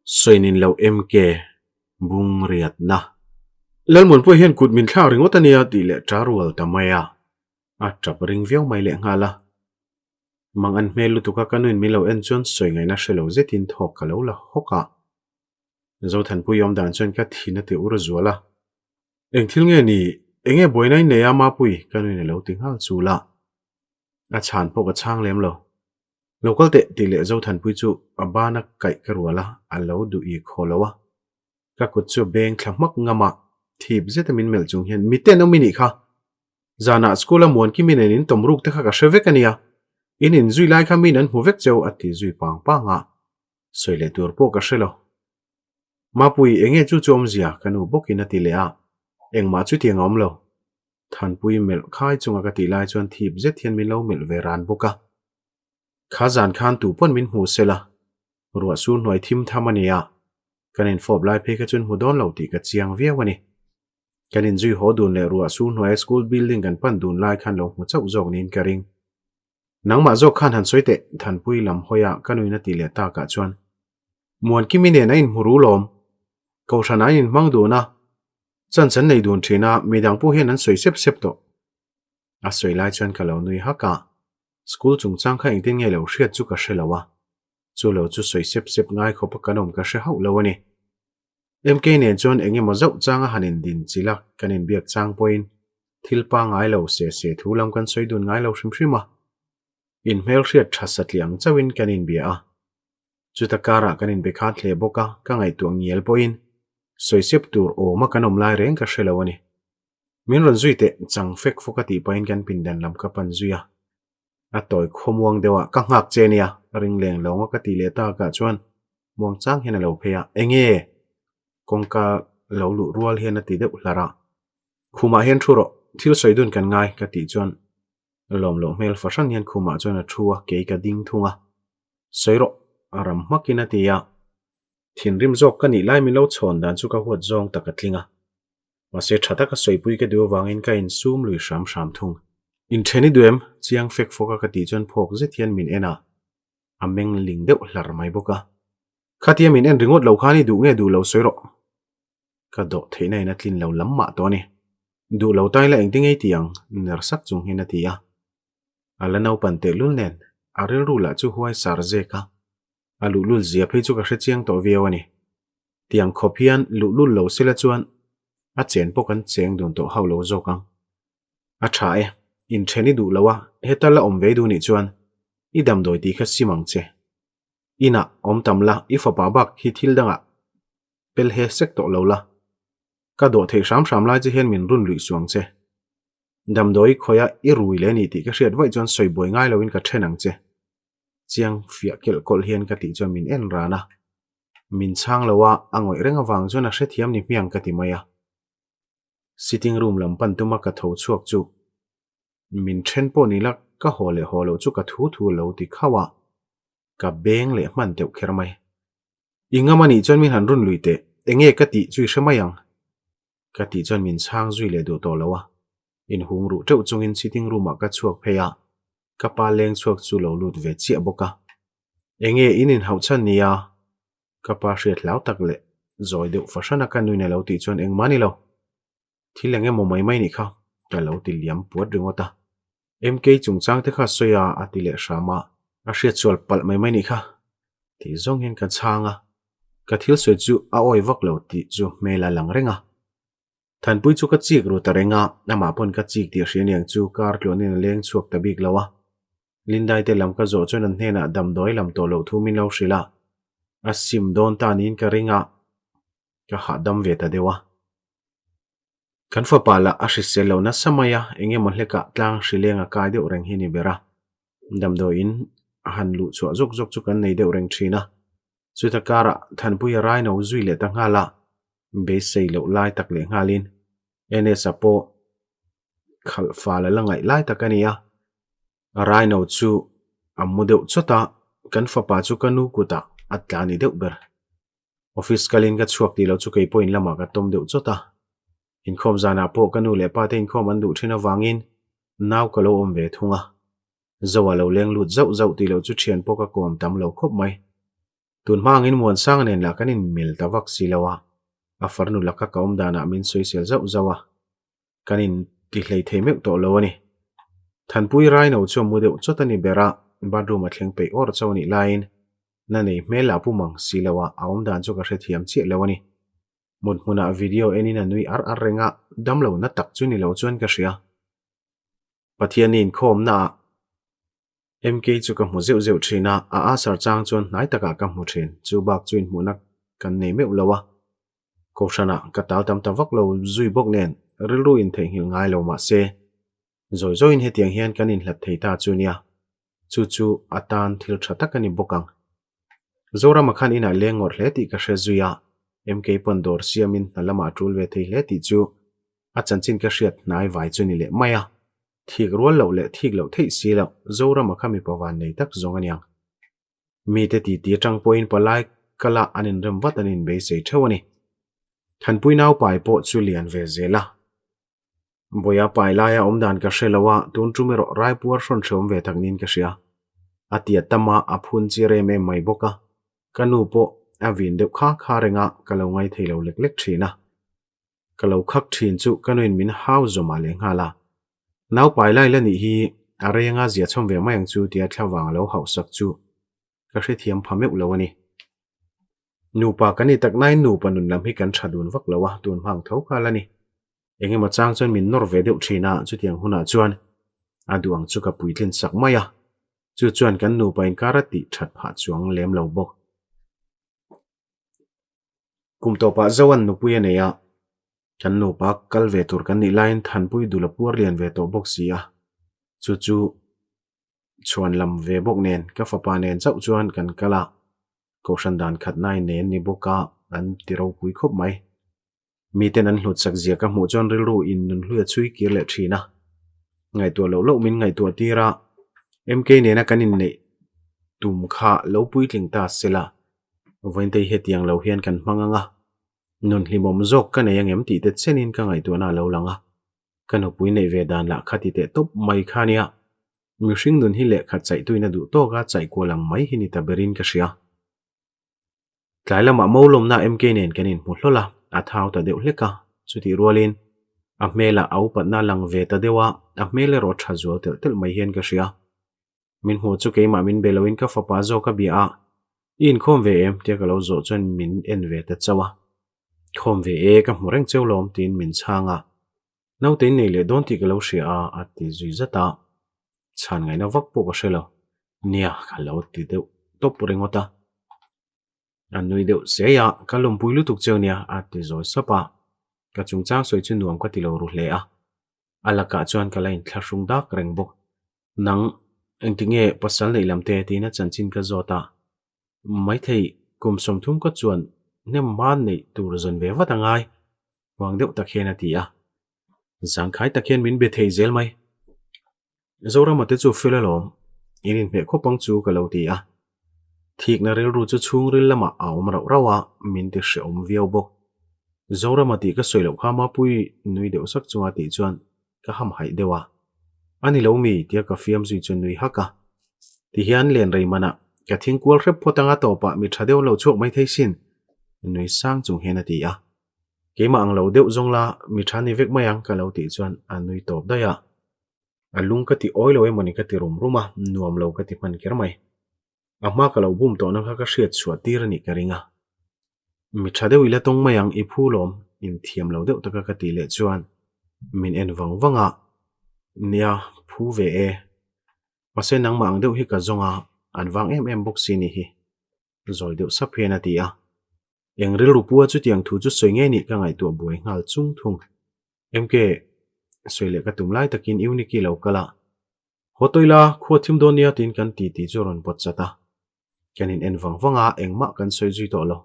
Sawinin lo MK bung riatna. Lalmuanpuia hian kut min thlak ringawt a nia tih leh ṭa rual ta mai a, a ṭap ring viau mai leh nghal a. Mang an hmel lutuk a ka nuin min lo en chuan sawi ngaihna hre lo zetin thawk ka lo la hawk a. Zothanpui awm dan chuan ka thin a ti ur zual a. Eng thil nge ni? Enge buaina in nei a Mapui? ka nuin a lo ti nghal chul a. A chhan pawh ka chhang lem lo. Lo kal teh tih leh Zothanpui chu a bana kaih ka rual a, a lo duh i khaw lo a. Ka kut chu beng thla hmak ngam a, thip zeta min melh chung hian miten awm i nih kha. Zanah school a muan kimi nen in tawm ruk te kha ka hre vek a nia. In inzui lai kha min an hmu vek cheu a ti zui pang pang a. Sawi leh tur pawh ka hre lo. Mapui, enge chu chu awmzia? ka nu bawkin a ti leh a. Engmah chutiang a awm lo. Thanpui melh khai chunga ka tih lai chuan thip zet hian min lo melh ve ran bawk a. Kha zan khan tu pawn min hmu sela, ruah sur hnuai thim tham a nia, kan infawp lai phei kha chuan hmu dawn lo tih ka chiang viau a ni. Kan inzui haw dun leh ruah sur hnuaia school building kan pan dun lai khan lo hmu chauh zawk niin ka ring. Nangmah zawk khan han sawi teh, Thanpui lam hawia ka nuin a tih leh takah chuan Muankimi nen a inhmu ru lawm. Kohhran ah an inhmang dun a, Chance an nei dun thin a, midang pawh hian an sawi sep sep tawh. A sawi lai chuan ka lo nui hak a, school chungchang kha engtin nge lo hriat chu ka hre lo a, chu lo chu sawi sep sep ngai khawp a kan awm ka hre hauh lo a ni. MK nen chuan eng emaw zauh changa han indin chilh a, kan inbiak chang pawhin thil pangngai lo se se thu lam kan sawi dun ngai lo hrim hrim a, inhmelhriat tha satliah ang chauhin kan inbia a. Chuta karah kan inbe khat hle bawk a, ka ngaihtuah ngial pawhin sawisep tur awma kan awm lai reng ka hre lo a ni. Min rawn zui teh chang fek fawk a tih pahin kan pindan lam ka pan zui a. A tawi khawmuang deuh a, ka nghak che nia, ring leng lawng a ka tih leh takah chuan muang chang hian a lo phei a, Enge? Kawngka lo luh rual hian a ti deuh hlarh a. Khumah hian thu rawh, thil sawi dun kan ngai ka tih chuan Lawm loh hmel fahran hian khumah chuan a thu a, kei ka ding thung a. Sawi rawh, a ram hmakin a ti a. Thinrim zawk ka nih lai min lo chhawn dan chu ka huat zawng tak a tling a. Mahse tha taka sawipui ka duh avangin ka insum lui hram hram thung. Inthen i duh em? Chiang fek fawk a ka tih chuan phawk zet hian min en a, a meng ling deuh hlar mai bawk a. Khatia min en ringawt lo khan i duh nge duh lo sawi rawh. Ka dawh theihna in a tlin lo lam mah tawh a ni. Duh lo tai la engti ngei ti ang? ner sak chung hian a ti a. A la naupan tehlul nen a rilru lah chu huai sar zek a. A luhlul zia phei chu ka hre chiang tawh viau a ni. Tiang khawp hian luhlul lo sela chuan a chen pawh kan cheng dun tawh hauh lo zawk ang. A tha e, inthen i duh lo a, heta la awm ve duh nih chuan i damdawi tih kha sim ang che. Inah awm tam la, i fapa bak hi thil dangah pel he sek tawh lo la. Ka dawh theih hram hram lai che hian min run luih suang che. Damdawi khawiah i rui leh a ni tih ka hriat vaih chuan sawi buai ngai loin ka then ang che. Chiang fiah kelh kawlh hian ka tih chuan min en ran a. Min chhang lo a, a ngawih reng avang chuan a hrethiam ni hmiang ka ti mai a. Sitting room lam pan tuma ka tho chhuak chu min then pawh ni la ka haw leh haw loh chu ka thu thu lo ti khauh a, ka beng leh hman deuh kher mai. I ngam a nih chuan min han run lui teh, enge ka tih chu i hre mai ang. Ka tih chuan min chhang zui leh duh tawh lo a, inhung ruh teuh chungin sitting room ah ka chhuak phei a, ka pa leng chhuak chu lo lut ve chiah bawk a. Enge in inhauh chhan nia? Ka pa hriat hlau tak leh zawi deuh fahran a ka nuin a lo tih chuan engmah ni lo. Thil eng emaw mai mai nih kha ka lo ti liam puat ringawt a. MK chungchang te kha sawi a a ti leh hram a. A hriat sual palh mai mai nih kha tih zawng hian ka chhang a. Ka thil sawi chu a awi vak lo tih chu hmel a lang reng a. Thanpui chu ka chik ru ta reng a, amah pawn ka chik tih a hria niang chu kar tluanin a leng chhuak ta bik lo a. Lindai te lam ka zawh chuan an hnenah damdawi lam tawh loh thu min lo hrilh a, a sim dawn ta niin ka ring a, ka hahdam ve ta deuh a. Kan fapa lah a hrisel lo nasa mai a, eng emaw hlekah tlang hrileng a kai deuh reng hi a ni ber a. Damdawiin a han luh chhuah zawk zawk chu kan nei deuh reng thin a. Chuta karah Thanpuia rai no zui leh ta nghal a, beisei loh lai tak leh nghalin NS-a pawh khalh fal a la ngaih lai tak a ni a. Rai no chu a mu deuh chawt a, kan fapa chu ka nu kutah a tla ni deuh ber. Office kalin ka chhuak tih loh chu kei pawhin lamah ka tawm deuh chawt a. Inkhawm zanah pawh ka nu leh pa te inkhawm an duh thin avangin nau ka lo awm ve thung a. Zoa lo leng lut zauh zauh tih loh chu thian pawh ka kawm tam lo khawp mai. Tun hma angin Muansanga nen lah kan inmil ta vak si lo a, a farnu laka ka awm danah min sawisel zauh zauh a, kan in ti hlei thei meuh tawh lo a ni. Thanpui Raino chu a mu deuh chawt a ni ber a, bathroom a thleng peih awr chauh a nih laiin na nei hmel lah pu mang si lo a, a awm dan chu ka hrethiam chiah lo a ni. Mut hmunah video enin a nui ar ar reng a, damlo na tak chu ni lo chuan ka hria. Pathian inkhawmnaah MK chu ka hmu zeuh zeuh thin a, a asar chang chuan hnai takah ka hmu thin. Chu bak chu inhmuhna kan nei meuh lo a. Kohhranah ka tal tam ta vak lo zui bawk nen rilru intheihnghilh ngai lo mah se, zawi zawiin hetiang hian kan inhlat thei ta chu nia. Chu chu a tan thil tha tak a ni bawk ang. Zorama khan inah leng ngawrh hle tih ka hre zui a, MK pawn dawr siamin hna lamah a tul ve thei hle tih chu a chanchin ka hriat hnai vai chu ni leh mai a. Thik rual loh leh thik loh theih si loh, Zorama kha mipa van nei tak zawng a niang. Mite titi atang pawhin palai kala an inrem vat an inbeisei theuh a ni. Thanpui naupai pawh chu lian ve zel a. Bawiha pai laia awm dan ka hre lo a, tun tum erawh Raipuar hrawn hreawm ve tak niin ka hria. A tia tam a, a phun chir em em mai bawk a. Ka nu pawh a vin deuh kha kha reng a, ka lo ngaithei lo lek lek thin a. Ka lo khak thin chu ka nuin min hau zawmah leh nghal a. Naupai lai la nih hi a renga zia chhawm ve mai ang chu tia thlavang a lo hauhsak chu ka hrethiam pha meuh lo a ni. Nupa kan ni tak nain nupa nun lam hi kan tha dun vak lo a, tun hmang tho kha la ni. Eng emaw chang chuan min nawr ve deuh thin a, chutiang hunah chuan a duh ang chu ka puitlin sak mai a, chu chuan kan nupa inkar a tih that phah chuang lem lo bawk. Kum tawpah Zoan nupui a nei a, kan nupa kal ve tur kan nih laiin Thanpui dul a puar lian ve tawh bawk si a, chu chu chhuan lam ve bawk nen ka fapa nen chauh chuan kan kal a, kohhran dan khatna in nei an ni bawk a, an ti ropui khawp mai. Miten an hlut sak zia ka hmuh chuan rilru in nunhlui a chhui kir leh thin a, ngaihtuah loh loh min ngaihtuah tir a, MK nena kan inneih tum kha lo puitling ta sela, Vawiintei hetiang lo hian kan hmang ang a, nun hlimawm zawk ka nei angem tih te chenin ka ngaihtuahna a lo lang a, ka nupui neih ve dan lah kha ti teh tawp mai kha nia, mihring nun hi lehkha chaihtuina duh tawka chaihkual ang mai hi ni ta berin ka hria. Tlai lamah Maulawmna MK nen kan inhmu hlawl a, a thau ta deuh hlek a, chutih rualin a hmelah a upatna lang ve ta deuh a, a hmel erawh tha zual telh telh mai hian ka hria. Min hmuh chu keimah min be loin ka fapa zawk a bia a, I inkhawm ve em? tia ka lo zawh chuan min en ve ta chauh a. Khawm ve e, ka hmu reng cheu lawm tiin min chhang a. Naute in nei leh dawn tih ka lo hria a, a ti zui zat a. Chhan ngaihna vak pawh ka hre lo. Nia, ka lo ti deuh tawp ringawt a. A nui deuh sei a, ka lawmpui lutuk cheu nia, a ti zawi sap a. Ka chungchang sawi chu nuam ka ti lo ru hle a. A lakah chuan ka la inthlahrung dak reng bawk. Nang, engtinge pasal neih lam te tiin a chanchin ka zawt a. Maithei, kum 30 ka chuan hnem hma neih tur zawn ve vat a ngai, huang deuh tak hian a ti a. Zangkhai tak hian min be thei zel mai. Zorama te chu fel alawm, in inhmeh khawp ang chu ka lo ti a. Thikna rilru chu chhungril lamah a awm rauh rauh a, min ti hrehawm viau bawk. Zorama tih ka sawi loh kha Mapui nui deuh sak chunga tih chuan ka hamhaih deuh a. A ni lo mi? tia ka fiam zui chu nui hak a. Tihian len rei manah ka thing kual hrep phawt anga tawpah mi tha deuh lo chhuak mai thei sin, nui sang chung hian a ti a. Keimah ang lo deuh zawng la mi tha ni vek mai ang ka lo tih chuan a nui tawp daih a. A lung ka ti awi lo emawni ka ti rum rum a, nuam lo ka ti hman kher mai. A hma ka lo bum tawhna kha ka hriat chhuah tir a nih ka ring a. Mi tha deuh i la tawng mai ang i phu lawm inthiam lo deuh taka ka tih leh chuan min en vang vang a, nia phu ve e. Mahse nangmah ang deuh hi ka zawng a, an vang em em bawk si nih hi. Zawi deuh sap hian a ti a. Eng rilru pua chutiang thu chu sawi ngei nih ka ngaihtuah buai nghal chung thung. MK, sawi leh ka tum lai takin Euniki lo kal a. Haw tawi la, khua thim dawn nia tiin kan ti tih chu a rawn pawt chat a. Kan in en vang vang a, engmah kan sawi zui tawh lo.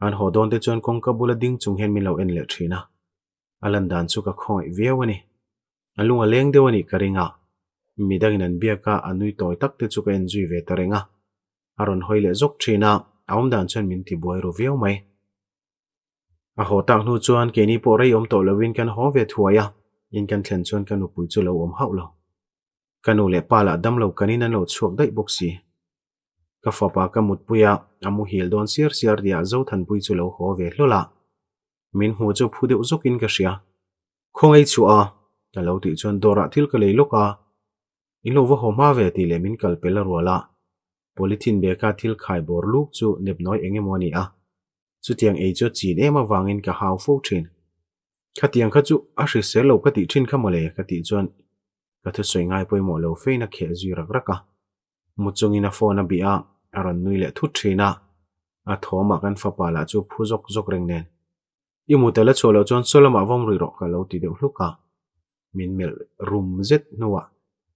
An haw dawn te chuan kawngka bula ding chung hian min lo en leh thin a. A lan dan chu ka khawngaih viau a ni. A lung a leng deuh a nih ka ring a. Midangin an biak a, a nui tawi tak te chu ka en zui ve ta reng a. A rawn hawi leh zawk thin a, a awm dan chuan min ti buai ru viau mai. A haw tak hnu chuan keini pawh rei awm tawh loin kan haw ve thuai a, in kan thlen chuan ka nupui chu lo awm hauh lo. Ka nu leh pa lah damlo kanin an lo chhuak daih bawk si. Ka fapa ka mutpui a, a muhil dawn siar siar tihah Zothanpui chu lo haw ve hlawl a. Min hmu chu phu deuh zawkin ka hria. Khawngaih chhuah a? Ka lo tih chuan dawrah thil ka lei lawk a. In lo va haw hma ve tih leh min kal pel a rual a. Polythene bag-a thil khai bawr luk chu nepnawi eng emaw a ni a. Chutiang ei chu a chin em avangin ka hau fo thin. Khatiang kha chu a hrisel lo ka tih thin kha mawle ka tih chuan ka thusawi ngai pawimawh lo fein a kheh zui rak rak a. Mu chungin a phone a bih a, a rawn nui leh thut thin a. A thawmah kan fapa lah chu phu zawk zawk reng nen. I mu tel a chhuah loh chuan saw lamah vawm rih rawh ka lo ti deuh hluk a. Min melh rum zet hnuah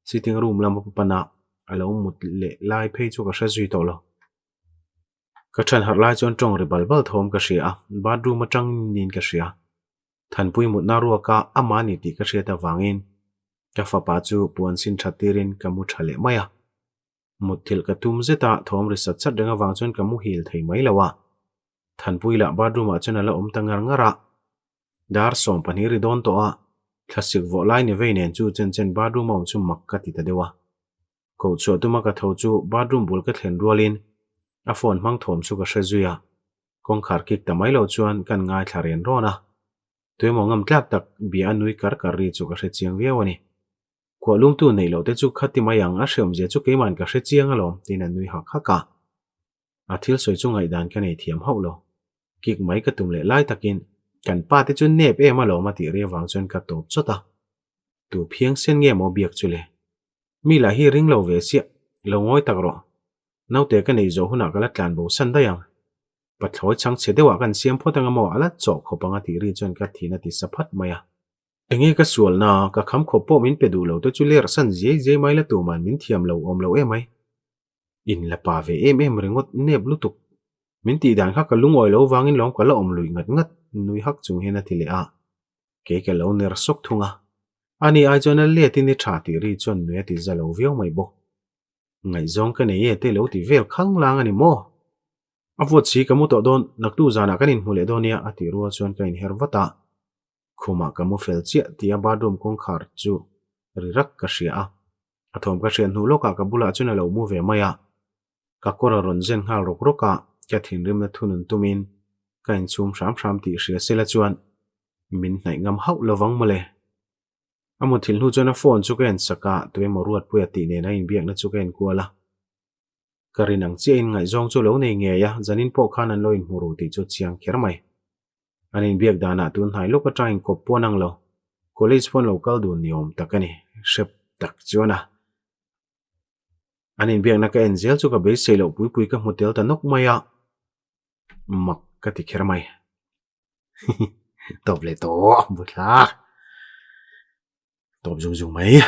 sitting room lama pan a, a lo mut leh lai phei chu ka hre zui tawh lo. Ka ṭhan harh lai chuan ṭawng ri bal bal thawm ka hria a, bathroom aṭang niin ka hria. Thanpui mutna ruaka amah ni tih ka hriat avangin ka fapa chu puan sin ṭhat tirin ka mu ṭha leh mai a. Mutthilh ka tum zet a, thawm ri sat sat reng avang chuan ka muhil thei mai lo a. Thanpui lah bathroom ah chuan a la awm ta ngar ngar a. Dar 12 ri dawn tawh a, thlasik vawh lai ni vei nen chu chen chen bathroom a awm chu mak ka ti ta deuh a. Koh chhuah tuma ka tho chu bathroom bul ka thlen rualin a phone hmang thawm chu ka hre zui a, kawngkhar kik ta mai lo chuan kan ngaithla ren rawn a. Tuemaw ngam tlak tak bia a nui kar kar ri chu ka hre chiang viau a ni. Kuah lumtu neih loh te chu khati mai ang, a hreawmzia chu keima'n ka hre chiang alawm, tiin a nui hak hak a. A thil sawi chu ngaihdan ka nei thiam hauh lo. Kik mai ka tum leh lai takin kan pa te chu nep em alawm a tih ri avang chuan ka tawp chawt a. Tu phiang sen nge maw biak chu le? Mi lah hi ring lo ve siah, lo ngawi tak rawh. Naute ka nei zawh hunah ka la tlan bo san daih ang. Pathlawi chhang chhe deuhah kan siam phawt anga maw a la chawh khawp ang a tih ri chuan ka thin a ti sa phat mai a. Enge ka sualna, ka kham khawp pawh min pe duh lo te chu ler san ziai ziai mai la tuman min thiam lo awm lo em ai. In la pa ve em em ringawt nep lutuk. Min tih dan kha ka lungawi lo vangin lawm ka la awm luih ngat ngat nui hak chung hian a ti leh a. Kei ka lo ner sawk thung a. Ani ai chuan a let in i tha tih ri chuan nui a ti za lo viau mai bawk. Ngaihzawng ka nei e te lo ti vel khang lang a ni maw? A vawt si ka mu tawh dawn, naktu zanah kan inhmu leh dawn nia a tih rual chuan ka inher vat a. Khumah ka mu fel chiah tia bathroom kawngkhar chu ri rak ka hria a. A thawm ka hriat hnu lawkah ka bulah chuan a lo mu ve mai a. Ka kawr a rawn zen nghal rawk rawk a, ka thinrimna thunun tumin ka inchhum hram hram tih hria sela chuan min hnaih ngam hauh lovang mawle. A muthilh hnu chuan a phone chu ka en sak a, tuemaw Ruatpuia tih nen a inbiakna chu ka en kual a. Ka rin ang chiahin ngaihzawng chu lo nei ngei a, zanin pawh khan an lo inhmu ru tih chu chiang kher mai. An inbiak danah tun hnai lawk atang inkawp pawn ang lo. College pawn lo kal dun ni awm tak a ni, hrep tak chuan a. An inbiakna ka en zel chu ka beisei loh pui pui ka hmu tel ta nawk mai a, mak ka ti kher mai. Tawp leh tawh, buthlak. Tawp zung zung mai.